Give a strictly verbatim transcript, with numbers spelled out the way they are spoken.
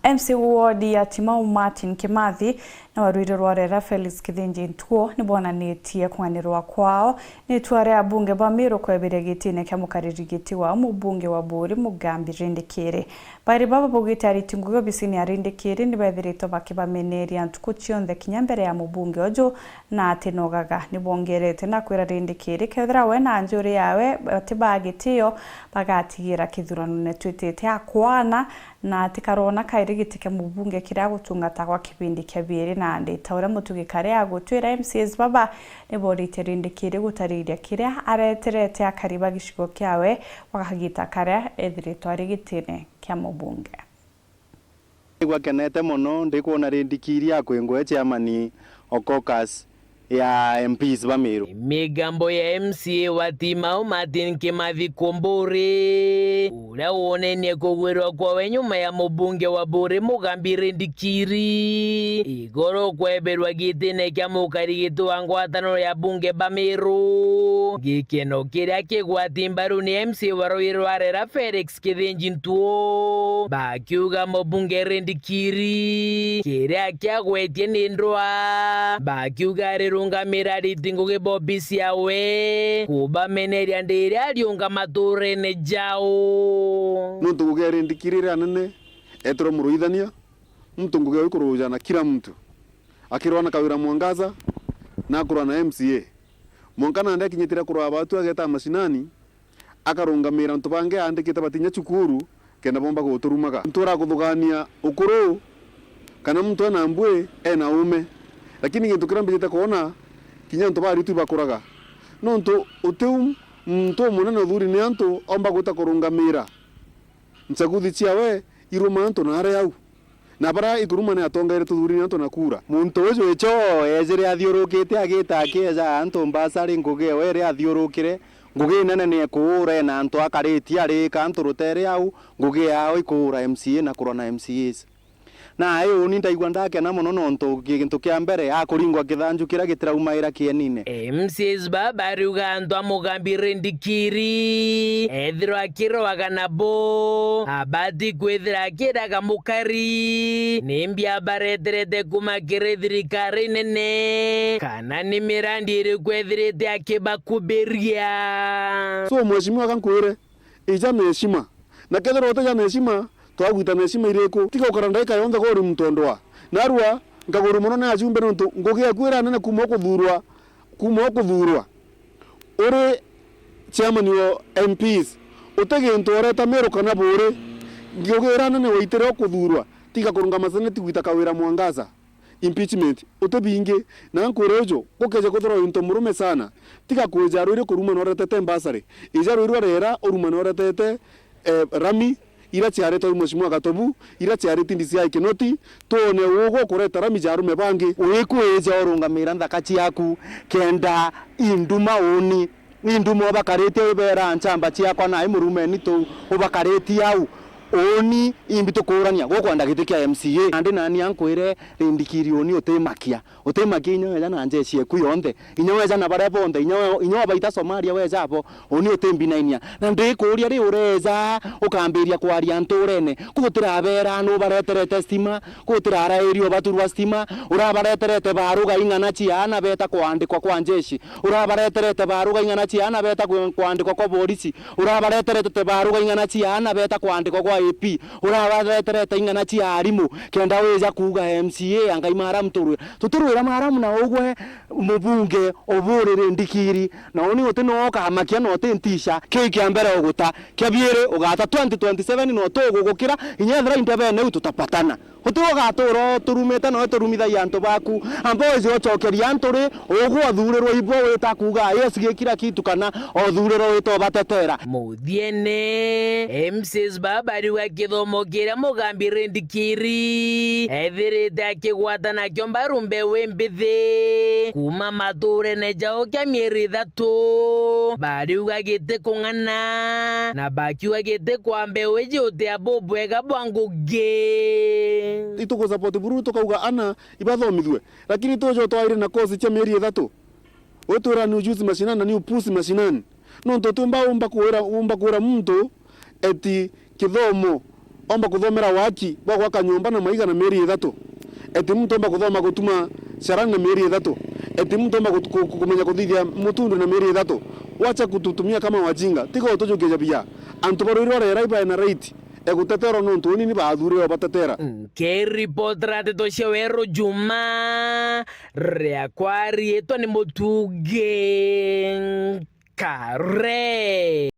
M C A ward ya Timau Martin Kimathi na wa rwiri rwa Rera Felix Kithinji Ntuo ni bonanitie kung'anirwa kwao ni itua ria abunge ba Meru kweberia gitine kia mukariri giti wa mubunge wa Buuri Mugambi Rindikiri. Bairi baba baugite ariti ngugi obisini ya Rindikiri ni bethiritwe bakibameneria ntuku cionthe kinya mbere ya mubunge uju, na ati nogaga ni bongerete na kwira Rindikiri kethira we na njuri yawe bati ba gitio bagatigira kithuranone twitite akwana, na ati karona kairi giti kia mubunge kiria agutungatagwa kibindi kia biiri nandi. Ta uria Mutugi Kare agutwira, M C As baba ni boritie Rindikiri gutariria kiria areterete akari ba gicigo kiawe gwa kagita karia ethiritwe ari gitine kia mubunge. Igwa kenete mono ndikwona Rindikiri akwingwe chairman o caucus ya M Ps ba Meru. Migambo ya M C A wa Timau Martin Kimathi Kumburi, uria wonenie kugwirwa kwawe nyuma ya mubunge wa Buuri Mugambi Rindikiri igoro kweberwa gitine kia mukarigiti wa ngwataniro ya bunge ba Meru. Gikeno kiria kigwati mbaru ni M C A wa rwiri rwa Rera Felix Kithinji Ntuo, bakiuga mubunge Rindikiri kiria kiagwetie ni ndwa, bakiuga arirungamira ariti ngugi ba obisi yawe kubameneria ndiria ariunga maturene jao. Nontu ngugi ya Rindikiri iria nene etirwe muruithania, muntu ngugi yawe ikuruja na kila muntu, akirwa na Kawira Mwangaza na akurwa na M C A. Mwanka nandi akinyitire kurwa batu ageta mashinani, akarungamira antu bangi aandikite batinya cukuru kenda bomba guturumaga. Muntu urakuthugania ukuru kana muntu ena mbui ena ume. Lakini gintu kiria mbijite kwona, kinya antu ba aritu ibakuraga. Nontu utiu muntu umunene uthuri ni antu omba gwita kurungamira nchaguthi ciawe iruma antu na ari au. Na baria ikuruma ni atongeire tuthuri ni antu na kura. Muntu uju icho ejire athiurukite agita akieja antu mbasari ngugi ewe iria athiurukire, ngugi inene ni ekuura ena antu akaritie arika antu rutere au, ngugi yao ikuura M C A na kurwa na M C As. Na ai uni ndaigua ndakena mono nontu gintu kia mbere akuringwa kithanju kiria gitiraumaira kienine. M C As baba bariuga antu a Mugambi Rindikiri ethirwa akirwaga nabo abati kwithira akiraga mukari nimbi abareterete kuma kiri thirikari nene kana ni mirandi iriku ethirite akibakubiria. So mheshimiwa, kankwire, ija na heshima. Na kethirwa utija na heshima, twagwita na heshima iriku? Tiga ukara ndaika yonthe gori muntu o ndwa. Narua, nkaguru mono ni ajumbe nontu ngugi eku iria nene kuma ukuthurwa, kuma ukuthurwa uri chairman wa M Ps, uti gintu ureta Meru kana Buuri. Ngugi iria nene waitire ukuthurwa, tiga kurungama seneti gwita Kawira Mwangaza. Impeachment, uti bingi, na nkwire uju, gukeja kwithirwa winto murume sana, tiga kwija rwiri kuruma na uretete mbasari. Ija rwiri rwa Rera, uruma na uretete, eh, rami, ira ciaretwe i Mheshimiwa Gatobu, ira ciareti D C I Kinoti, twone ugwe ukureta rami ja arume bangi. Wikwija urungamira nthaka ciaku, kenda induma uni. Ni nduma ubakaritie ubera nchamba ciakwa nai murumeni tuu ubakaritie au. Uni imbi tukuurania gukwenda giti kia M C A? Nandi nani ankwire Rindikiri uni utimakia. Utimakia inya weja na njeshi eku yonthe. Inya weja na baria bonthe. Inya we, inya wabaita Somalia weja abo. Uni utimbinainia. Na ndikuuria ri ureja ukambiria kwaria nturene. Kutirabera nu bareterete stima. Kutirara area ubaturwa stima, urabareterete baruga ing'ana cia aana beta kwandikwa kwa njeshi, urabareterete baruga ing'ana cia aana beta kwe-, kwandikwa kwa borisi, urabareterete baruga ing'ana cia aana beta kwandikwa kwa A P, urabareterete ing'ana cia arimu, kenda wija kuuga M C A ya Ngai maramu turwira. Tutirwira maramu na ugwe mubunge uburire ndikiri, na uni uti no ukamakia na uti ntisha. Kiu kia mbere uguta, kia biiri ugata twenty twenty-seven no tugugukira, inya ethira indebene u tutapatana. Uti ugatura uturumite na uturumithagia antu baku. Amba wije ucokeria antu ri, ugwe uthurirwe ibo wita kuuga, "Yes, gikira kitu," kana uthurirwe wita ubatetera. Muthiene, M C As baba bariuga kithomo kiria Mugambi Rindikiri ethirite akigwata nakio mbaru mbeu imbithi kuma maturene jao kia mieri ithatu, bariuga gitikung'ana, na bakiuga giti kwa mbeu iji utia bubwega bwa ngugi. Itugusupport buru tukauga ana ibathomithue, lakini tujo twaire na course cia mieri ithatu. Utwira ni ujuzi mashinani na ni upuzi mashinani. Nontu utiumba umba kwira, umba kwira muntu eti kithomo Omba kuthomera waki bwa gwaka nyomba na maiga na mieri ithatu. Eti muntu omba kuthoma gutuma carani na mieri ithatu. Eti muntu omba gut-, ku-, ku-, kumenya kuthithia mutundu na mieri ithatu. Wacha kututumia kama wajinga. Tiga utujukie jabia. Antu barwirwe rerai bae na right e guteterwa nontu uni ni baathurirwe batetera. Nkiripotera nteto cia Weru Juma, riakwa riitwa ni Mutugi Nkare.